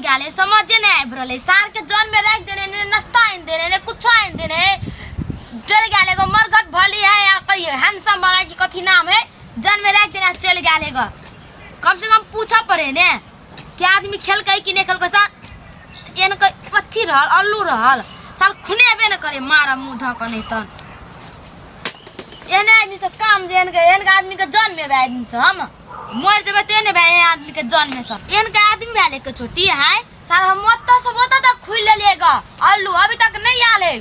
गेल है समझे नहीं आबि रहल है। सार के जन में राखि देने ने नाश्ता आनि देने ने कुछो आनि देने चलि गेल एगो मरघट भली है या कही हैंडसम बाबा की कथी नाम है जन में राखि देने चलि गेल एगो। कम से कम पूछऽ पड़े ने कि आदमी खेलकै कि नहीं खेलकै। सार एन के अथी रहल अल्लू रहल साल खुनेबे ने करे मारा मुँह धऽ कऽ नहीं तन एहने आदमी से काम जे एहन के एहन के आदमी के जन्म में आदमी से हम मर जेबै ते ने भाई एहन आदमी के जन्म में सब एहन के आदमी भेल एक छोटी है सर हम ओतऽ से ओतऽ तक खुलि लेलियै ग अल्लू अभी तक नहीं आयल है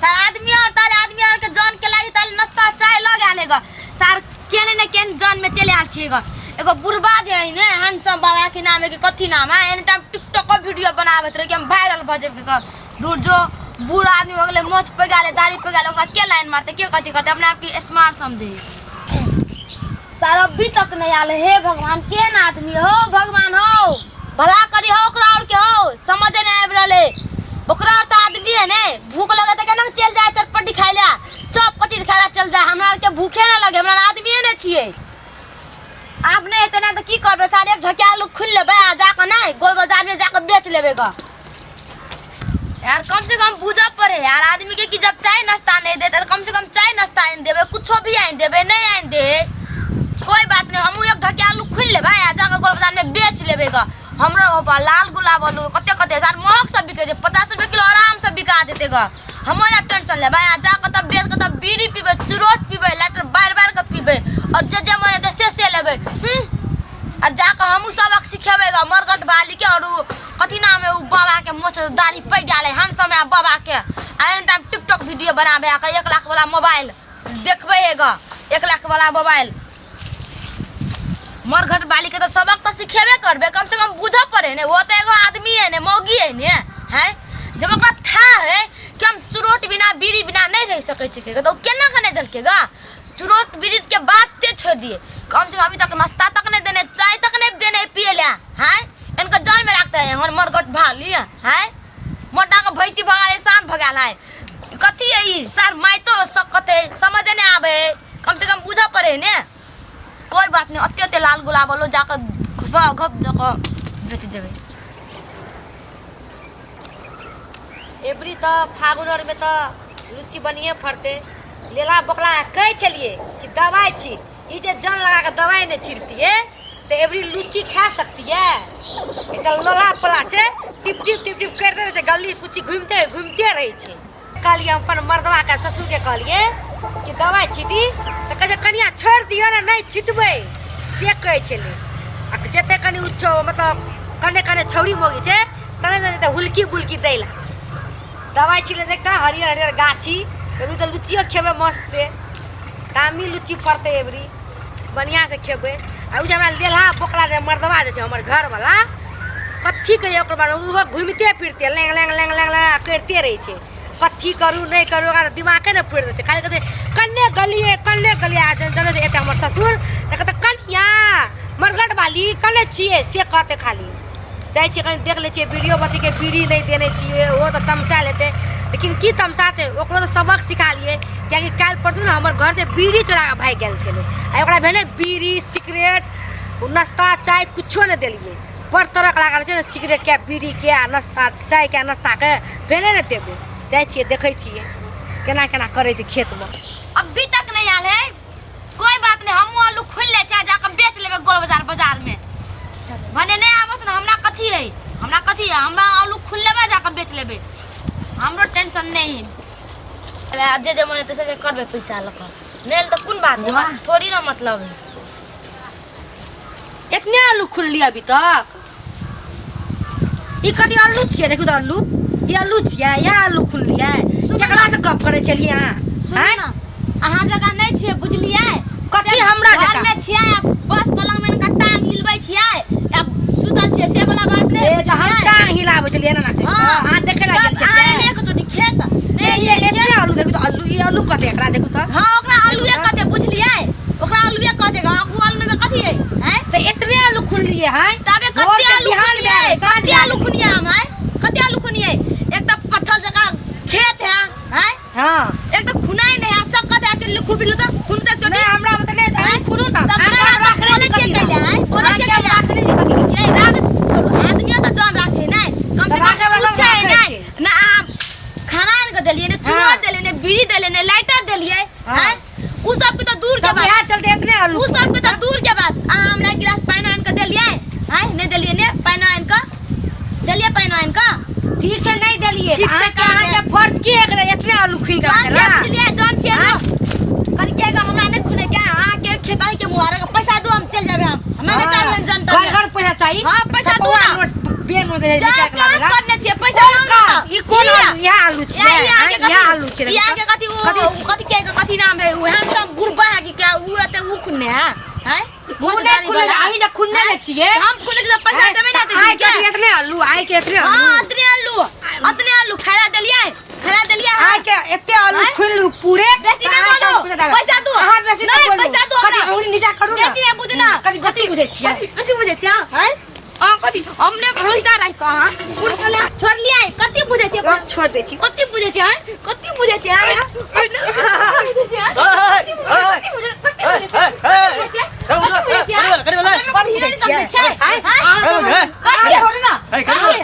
सर आदमी और ताले आदमी और के जन के लागी ताले नाश्ता चाय लग आयल है ग सर केने ने केन जन में चले आयल छियै ग। एगो बुढ़बा जे है ने हैंडसम बाबा के नाम है कि कथी नाम है एनी टाइम टिकटॉक पर वीडियो बनाबैत रहे कि हम वायरल भऽ जेबै ग। दूर जो बूढ़ आदमी हो गेलै मोछ पे गेलै दाढ़ी पे गेलै ओकरा के लाइन मारतै के कथी करतै अपना आपके स्मार्ट समझै सर अभी तक नहीं आयल हे भगवान केहन आदमी हो भगवान हो भला करी हो ओकरा और के हो समझ नहीं आबि रहल है ओकरा और तऽ आदमी है ने भूख लगे तऽ केना चलि जाए चटपटी खाइ ला चॉप कथी खाइ ला चल जाए हमरा आरके भूखे ना लगे हमरा आदमीए ने छियै आब नहि हेतै ना तऽ की करबै सारे एक ढकिया आलू खुलि लेबै आ जाकऽ नहि गोल बाजारमे जाकऽ बेच लेबै गऽ। यार कम से कम बुझऽ पड़े यार आदमी के कि जब चाय नाश्ता नहीं देते तो कम से कम चाय नाश्ता आनि देबै कुछो भी आनि देबै नहीं आनि दे कोई बात नहीं हमहूँ एक ढकिया आलू खुलि लेबै आ जाकऽ गोल बाजारमे बेच लेबै गऽ। हमरो ऊपर लाल गुलाब आलू कते कते सार महग सब बिकै छै 50 रुपए किलो आराम से बिका जेतै गऽ। हमहूँ आब टेंशन लेबै आ जाकऽ तब बेच कऽ तब बीड़ी पीबै चुरोट पीबै लाइटर बारि बारि कऽ पीबै और जे जे मन हेतै से से लेबै। आ जाकऽ हमहूँ सबक सिखेबै गऽ मरघट बालीके और उ कथी नाम है उ बाबा के मोछ दाढ़ी पैग गेल है हम समय बाबा के आ एनी टाइम टिकटॉक वीडियो बनाबे आ 1 लाख वाला मोबाइल देखबै है ग 1 लाख वाला मोबाइल मरघट बाली के तो सबक तो सिखेबे करबे कम से कम बुझऽ पड़े ने वो तो एगो आदमी है ने मौगी है ने है जब ओकरा था है कि हम चुरोट बिना बीड़ी बिना नहीं रह सकै छिकै तो केना के नहीं देलकै गा चुरोट बीड़ी के बात ते छोड़ दिए कम से कम अभी तक नाश्ता तक नहीं देने चाय तक नहीं देने पिए ला है इनका जान में रखते हैं हमर मरघट भाली है मोटा के भैंसी भगा ले सांप भगा है कथी है ई सर my तो सकत है समझ नहीं आवे है कम से कम बुझा पड़े ने कोई बात नहीं अत्य अत्य लाल गुलाब लो जाकर घपा घप जाकर बेच देवे। एबरी तो फागुन और में तो लुच्ची बनिए फरते लेला बोकला कहै छलिए कि दवाई छी ई जे जन लगा के दवाई नहीं छिड़तिए तो एबरी लुच्ची खा सकती है एकटा लोला पोला छै टिप टिप टिप टिप करते रहै छै गली कुची घूमते घूमते रहै छै। कहलिए हम अपन मर्दवा के ससुर के कहलिए कि दवाई छिटी तऽ कहै छै कनिया छोड़ि दियौ ने नहीं छिटबै से कहै छलै। आ जते कनि उ छौ मतलब कने कने छौड़ी मौगी छै तने तने तऽ हुलकी बुलकी दै ला दवाई छिटले देखता हरियर हरियर गाछी एबरी तऽ लुचियो खेबै मस्त से दामी लुच्ची फड़तै एबरी बढ़िआँ से खेबै। आ उ जे हमरा लेलहा बोकला जे मर्दवा जे छै हमर घरवला कथी कहियै ओकर बारेमे ओहो घुमिते फिरते लेंग लेंग लेंग लेंग लेंग करिते रहै छै कथी करू नहि करू ओकरा दिमागे नहि फुरि दै छै खाली कहतै कन्ने गलियै कन्ने गलियै आ जने जे एतै हमर ससुर तऽ कहतै कनिया मरघट बाली कन्ने छियै से कहतै। खाली जाइ छियै कनि देख लै छियै बीड़ियो बत्तीके बीड़ी नहि देने छियै ओहो तऽ तमसायल हेतै लेकिन की तमसाते ओकरो तऽ सबक सिखा लियै किएकि काल्हि परसू ने हमर घरसँ बीड़ी चोरा कऽ भागि गेल छलै आ ओकरा भेलै बीड़ी सिगरेट नाश्ता चाय कुछो नहि देलियै बड़ तरक लागल छै ने सिगरेटके बीड़ीके आ नाश्ता चायके नाश्ताके भेले नहि देबै। जाइ छियै देखै छियै केना केना करै छै खेतमे। अभी तक नहीं आयल है कोई बात नहीं हमहूँ आलू खोलि लै छियै जाकऽ बेच लेबै गोल बाजार बाजारमे भने नहीं आबस ने हमरा कथी है हमरा कथी है हमरा आलू खोलि लेबै जाकऽ बेच लेबै हमरो टेंशन नहीं है जे जे मन हेतै से करबै पैसा लऽ कऽ नहीं तऽ कोन बात है हमरा थोड़ी ना मतलब है। इतने आलू खुलली अभी तक ई कथी आलू छियै देखू तऽ आलू ई आलू छियै इएह आलू खुललियै केकरा से गप करै छलियै अहाँ? सुनू आँय? ना अहाँ जकाँ नहि छियै बुझलियै कथी से हमरा जकाँ? घरमे छियै आ बस पलंगमे इनका टांग हिलबै छियै आ सुतल छियै से वाला बात नहि ए तऽ हम बुझलियै? टांग हिलाबै छलियै एना एना करि कऽ। हाँ। अहाँ देखै लए तब गेल अहाँ छलियै एने कतौ खेत ए, नहि ये एतने आलू देखू तऽ आलू ई आलू कते एकरा देखू तऽ हाँ ओकरा आलूए कते बुझलियै ओकरा आलूए कते आगू आलू में कथी है हैं तऽ एतने आलू खुनलियै हैं तबे भोर कते के आलू बिहान खुनियै भए गेल, साँझ कते भए आलू खुनियै हम हैं कते आलू खुनियै एक तऽ पत्थर जकाँ खेत है हैं हाँ एक तऽ खुनाइ नहि है सब कते आके खुरपी लू तऽ खुन तक चोटी नहीं हमरा मतलब नहीं अहाँ खुनू ना तब अहाँ नहि हम राखने राखने छियै छी कैले हैं बोलै छियै अहाँके हम कैले राखने छी कथी ये राख छोड़ू आदमियो तऽ जान राखे नहि देलिए ने लाइटर देलिए हाँ। हैं उ सब के तो दूर के तब बात यहाँ चलते इतने आलू उ सब के तो दूर के बात अहाँ हमरा एक गिलास पानि आनि के देलिए हैं नहीं देलिए ने पानि आनि के देलिए पानि आनि के ठीक से नहीं देलिए ठीक से अहाँके अहाँके फर्ज की है इतने आलू खुइन के जान रखला? छियै बुझलिए जान छियै ना कथी के हमरा नहीं खुने के अहाँ के खेत के मुहारा के पैसा दो हम चल जाबे हम हमरा नहीं हाँ। चाही जनता घर घर पैसा चाहिए हाँ, पैसा दू ना। नोट पेन में दे जा निकाल के काम लाबेला। करने छियै पैसा कोन लाउ ना काम? तऽ। ई कोन इहा। आलू इहा आलू छियै या हाँ, आगे इहा कथी आलू छियै ई आगे कथी उ कथी छी? कथी के कथी नाम है उ हैंडसम बुढ़बा है कि क्या उ एते उ खुन्ने है हैं उ नहि खुले अहीं जे खुन्ने ने छियै हम खुले छियै तऽ पैसा देबै ना आइ तऽ के एतने आलू आइ के एतने हां आलू अतने आलू अतने आलू खाना देलियै खाना देलियै आइ के एते आलू आँय? खुललू पूरे बेसी तऽ नहि अहाँके बोलू। पैसा दए पैसा दू। अहाँ बेसी नहि, बोलू। पैसा दू कथी हमरा। अंगुली नीचा करू ना बेसी नहि बुझना। कथी बेसी बुझै छियै कथी बेसी बुझै छियै हैं अहाँ कथी हमने भरोसा राखि कऽ अहाँ उठले छोड़लियै कथी बुझै छियै हम छोड़ दै छी कथी बुझै छियै हैं कथी बुझै छियै हैं कथी बुझै छियै कथी बुझै कथी बुझै छियै कथी बुझै छियै कथी बुझै छियै कथी बुझै छियै हैं कथी छोड़ू ना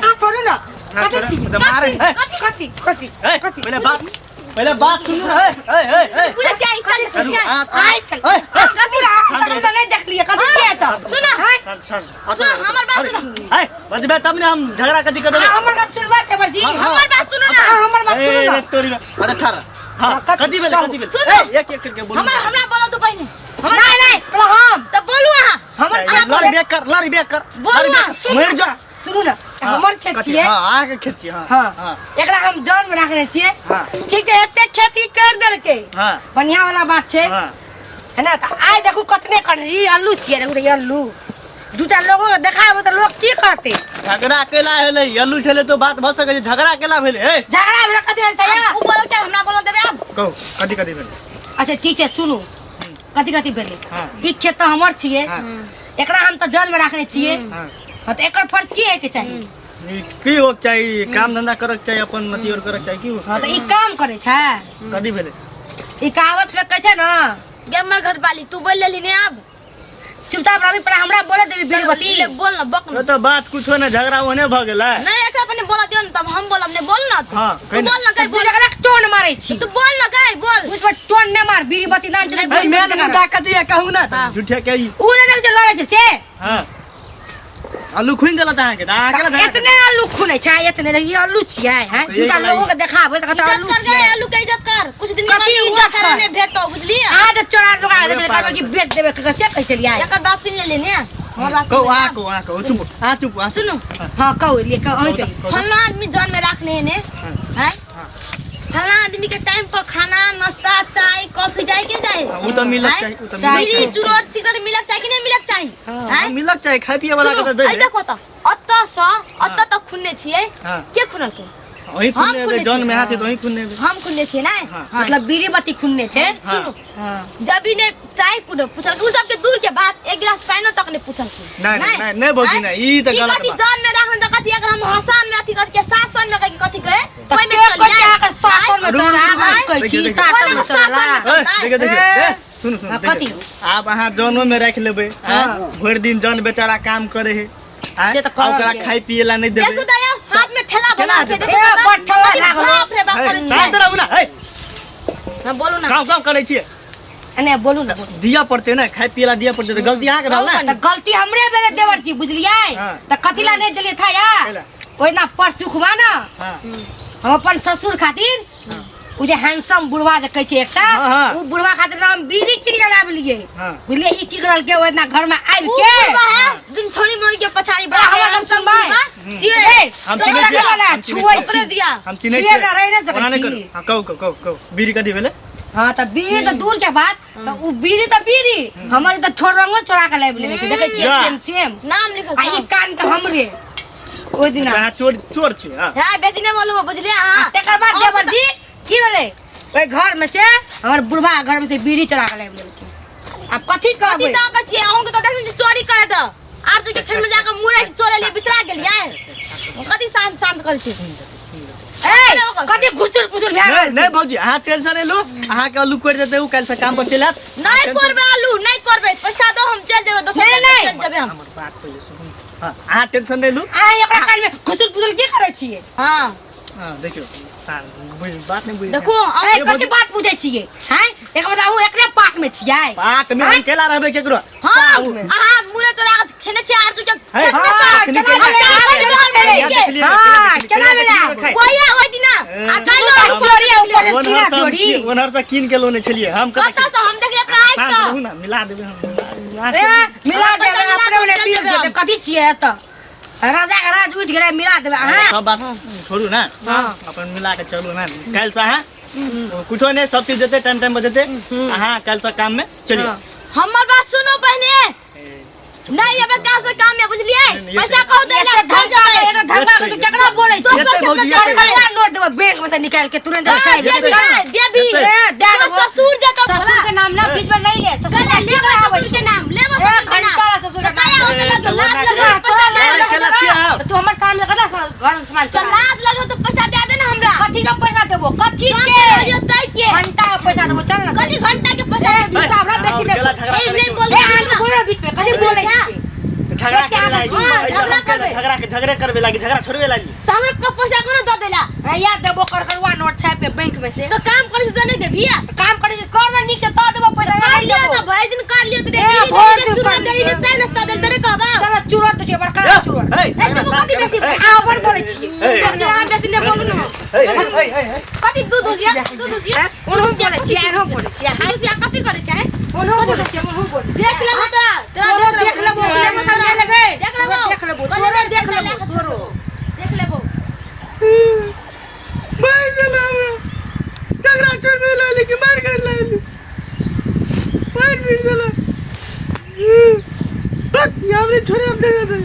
अहाँ छोड़ू ना कथी छी कथी कथी कथी पहले बात पहले बात सुनू ना ए ए ए बुझै छियै स्टाइल छियै आइ कथी कथी तऽ नहि देखलियै कथी छियै तऽ सुना शांत शांत सुन हमर बात सुन ए बजबे तब ने हम झगड़ा कथी कर देबै अहाँ हमर बात सुनबा देवर जी हमर बात सुनू ना अहाँ हमर बात सुनू ए ना तोरी अरे ठहर हां कथी भेलै कथी भेलै सुनू। ए एक एक करके बोलू हमर हमरा बोलो तू पहिने नहीं नहीं पहले हम तऽ बोलू अहाँ हमर लड़ी बेक कर लड़ी बेक कर बोलू लड़ी ना, बेक कर मर जा सुनू ना हमर खेत कथी? छियै हां अहाँ के खेत छियै हां हाँ हां एकरा हम जन में राखने छियै हाँ। ठीक छै एते खेती कर देलकै हां बढ़िया वाला बात छै हां है ना तऽ आइ देखू कतने करने ई आलू छियै देखू तऽ ई आलू दूटा लोगो के देखाबे तऽ लोग की कहते झगड़ा केला भेलै आलू छलै तो बात भऽ सकै छै झगड़ा केला भेलै ए झगड़ा भेलै कथी भेल छै उ बोलो क्या हमरा बोलो देबै आब कहू कथी कथी भेलै अच्छा ठीक छै सुनू कथी कथी भेलै हाँ। ई खेत तऽ हमर छियै हाँ। एकरा हम तऽ जन में राखने छियै हाँ। हाँ तऽ एकर फर्ज की होइके चाही ई की होके चाही काम धंधा करक चाही अपन अथी और करक चाही की होके हाँ तऽ ई काम करै छै चाही? कथी भेलै ई कहावत में कहै छै ने गेमर घर वाली तू बोल लेली ने आब चुपचाप रहबी पर हमरा बोले देबी बीरबती ले बोल ना बक ओ तो बात कुछो ना झगड़ा ओहने भऽ गेलै नहीं एकरा अपने बोला दियो ना तब हम बोलब ने बोल ना तू हाँ, तू कहि ना। बोल ना गई बोल एकरा टोन मारै छी तू बोल ना गई बोल उस पर टोन नहि मार बीरबती नाम चले ए मेन मुद्दा कथी है कहू ना झूठे के ई उ नहि देखै छै लड़ै छै से हां आलू खुनि देलत अहाँके तऽ अहाँ केला झगड़ा एतने आलू खुनै छै एतने ई आलू छियै हैं तऽ दूटा एक लोगो के देखाबै तऽ कहतै इज्जत आलू कर गए छियै आलू के इज्जत कर कुछ दिन के बाद कथी इहो इज्जत खाना कर? नहीं भेटतो बुझलिए आज चोरा लोग आ जेतै कहबै कि बेच देबै ककरो से कहै छलियै एकर बात सुन लेली ने हमर बात कहू सुन अहाँ कहू अहाँ कहू चुप अहाँ चुप अहाँ सुनू हां कहू लिए कहू अहीं कहियौ कहू। फलना आदमी जन में रखने है ने हैं फलना आदमी के टाइम पर खाना नाश्ता चाय कॉफी जाए के जाए उ तऽ मिलक हैं? चाही उ तऽ चाय मिलक बीड़ी चाही चुरोट सिगरेट मिलक चाही कि नहीं मिलक चाही हैं मिलक चाही खाय पिए वाला के सुनू, तऽ दै अइ दे देखो तऽ अतऽ सँ अतऽ तक खुनने छियै हाँ। के खुनलकै वही हम खुनने हेबै खुनने जौन छियै। में हाथ छै तऽ वही खुनने हेबै हम खुनने छियै नै हाँ। मतलब बीड़ी बत्ती खुनने छै हाँ। सुनू हां जब भी ने चाय पूछलकै उ सबके दूर के बात एक गिलास पानिओ तक नहीं पूछलकै नहीं, नहीं, नहीं, नहीं भौजी, आँय? नहीं, ई तऽ ई गलत कथी बात। जान में राखल तऽ कथी अगर हम हसान में अथी कथी के सासन में कथी कथी के तऽ ओहि में के चल कहै छै जाए अहाँके शासन में रुक, चल रुक, अहाँ रुक, कहै छी देखियौ, शासन में देखियौ। चलला ए, देखियौ देखियौ ए। ए, सुनू सुनू हाँ, देखियौ। आब अहाँ जनो में राखि लेबै आँय? भरि दिन जन बेचारा काम करे है आँय? से तऽ आ ओकरा करब खाय पिए ला नहीं देबै देखू दया हाथ में ठेला केना बना छै देबै? देखू ए, तऽ बड़ ठेला कथी लागल। बाप रे बाप करै ए, छै शांत रहू ना ए हाँ, बोलू ना काम काम करै छियै एने बोलू ना बोलू। दिअ पड़तै ने खाय पिए ला दिअ पड़तै तऽ गलती अहाँके रहल ने तऽ गलती हमरे भेलै देवर जी बुझलियै हाँ। तऽ कथी ला नहि देलियै था या कैला? ओहिना परसू खुमा ना हाँ हम अपन ससुर खातिर उ जे हैंडसम बुढ़वा जे कहै छै एकटा हाँ, हाँ। उ बुढ़वा खातिर हम बीड़ी कीन के लाबलियै हाँ। बुझलियै ई की करलकै ओहिना घर में आबि उ के बुढ़वा है दिन छोरी मोरी के पछाड़ी बड़ा बड़ा हमर लमसम भाई छियै हम तोरा चिन्है छियै, केना ना हम चिन्है छुअै छियै। छी ओकरे दिया हम चिन्है छियै छियै ना, रहि नहि सकै ओना नहि छी। करू हाँ कहू कहू कहू कहू बीड़ी कथी भेलै हाँ तऽ बीड़ी तऽ दूर के बात तऽ उ बीड़ी तऽ बीड़ी हमर तऽ छोड़ रंगो चोरा के लाबि लेने छै देखै छियै जा। सेम सेम नाम लिखल आ ई छै कान के हमरे ओहि दिना अहाँ चोर चोर छी हाँ है बेसी नहि बोलू बुझलियै आ अहाँ तकर बाद देवर जी की भेलै ओहि घर में से हमर बुढ़वा घर में से बीड़ी चोरा के लाबि लेलकै आब कथी कथी कहबै तऽ कहै छियै अहूँके तऽ देखै छी चोरी करे तऽ आर तू के खेत में जाके मुरै चोरे लिए बिसरा गेलियै कथी शांत शांत करै छी ए कथी घुसुर पुसुर भए नहीं गेल नहीं भौजी अहाँ टेंशन नहीं लू अहाँ के आलू कोरि देते उ काल्हि से काम पर चलि आयत नहीं करबै आलू नहीं करबै पैसा दो हम चल जेबै दोसर नहीं, जगह नहीं। चल जेबै हम हमर बात पहिले सुनू हाँ अहाँ टेंशन नहीं लू अहाँ ओकरा कान में घुसुर पुसुर की करै छियै हाँ हां देखियो, बात नहीं बुझै। देखो। ए, कथी बात पूछै छियै हैं? एक मतलब अहूँ एकरे पार्ट में छियै? पाट में हम केला रहबै केकरो? हां, अहाँ मुरे चोरा के खेने छी आर तू के हे, खेत में हाँ, से। केना केना भेलै? केना देखलियै, हाँ, देखलियै, केना देखलियै, भेलै? देखलियै, ओया ओइ दिना आ काल्हि चोरी आ ऊपर से सीना ओनहर से हम चोरी। ओनहर से कीन के लोने छलियै हम। कतऽ से? हम देखलियै अपना आँखि शांत से। रहू ना, मिला देबै हम, मिला ए, देबै। मिला पैसा देबै, मिला अपने देबै, ओने चल मिल जेबै जेतै। हम। कथी छियै एतऽ? राजा के राज उठि गेलै, मिला देबै अहाँ। सब बात छोड़ू ना, अपन मिला के चलू ना। काल्हि से अहाँ कुछो नहीं, सब चीज जेतै, टाइम टाइम पर जेतै। अहाँ काल्हि से काम में चलिए। हाँ। हमर बात सुनू पहिने, नहीं एबे काल से काम में, बुझलियै? नहीं, पैसा कहू दै ला एते चल धमका जेबै। एते धमका के तू केकरा बोलै छी? दोसर एते के भौजी, चल एते। जेबै। नोट देबै बैंक में से निकाल के तुरंत। हाँ, साहब, देबी, चल। नहीं, देबी। एते। ए, दे तोर देबो। ससुर जेतौ ससुर भला। के नाम ना बीच में नहीं ले। ससुर चल के लेबो नाम आबै ससुर छौ। के नाम, लेबो ए, ससुर के नाम। घंटा ला ससुर के तऽ कया नाम। होतै लगो, लाज ए, लगो, पैसा दे ए, दे। केला छियै आब। तू हमर सामने कदा घर में सामान तऽ चोरा? लाज लगो तऽ पैसा दे दे ना हमरा। कथी के पैसा देबो? कथी जान के? के रहियो तै के। घंटा के पैसा देबो, चल ना। कथी घंटा के पैसा ए, देबी? बीस हमरा बेसी और नहीं केला बोल। झगड़ा ए, करै नहीं छौ। बोल। ए, आलू बोलो बीच में, कथी बोलै छियै? झगड़ा करे लागी। हाँ, झगड़ा करबै। झगड़ा के झगड़े करबे लागी, झगड़ा छोड़बे लागी। तऽ हमरा के पैसा कोना दऽ देला? ए, यार देबो करकरुआ नोट छापि के बैंक में से। तऽ काम करै छै तऽ नहि देबही? तऽ काम करै छै, कर ना नीक से तऽ देबो पैसा, कर नहीं लियो देबो। तऽ भरि दिन कर लियो तऽ ए, डेली भरि दिन चूड़ा कर देली लियो। ने चाय नाश्ता देल तरे कहबा। चल, चूड़ा दै छियै, बड़का ए, चूड़ा। ए, ए, तू कथी बेसी अहाँ बड़ बोलै छियै। ए, बेसी अहाँ बेसी नहि बोलू ने। ए, ए, ए, ए, कथी दूध उसिया, दूध उसिया? ओनहु बोलै छियै, एनहु बोलै छियै। दूध उसिया कथी करै छै? ओनहु बोलै छियै, ओनहु बोलै छियै। देख लेबो तोरा, तोरा तोरो देख लेबो, देख लेबो, लेबो, लेबै। देख लेबो, देख लेबो, तोरो तोरो देख पैसा लेबो, लए कऽ तोरो। देख लेबो। मार देला हमरा। झगड़ा छोड़बे लागी कि मार कर लागी, मार पीट देला। बस, हमरे छोड़े, हम झगड़ा।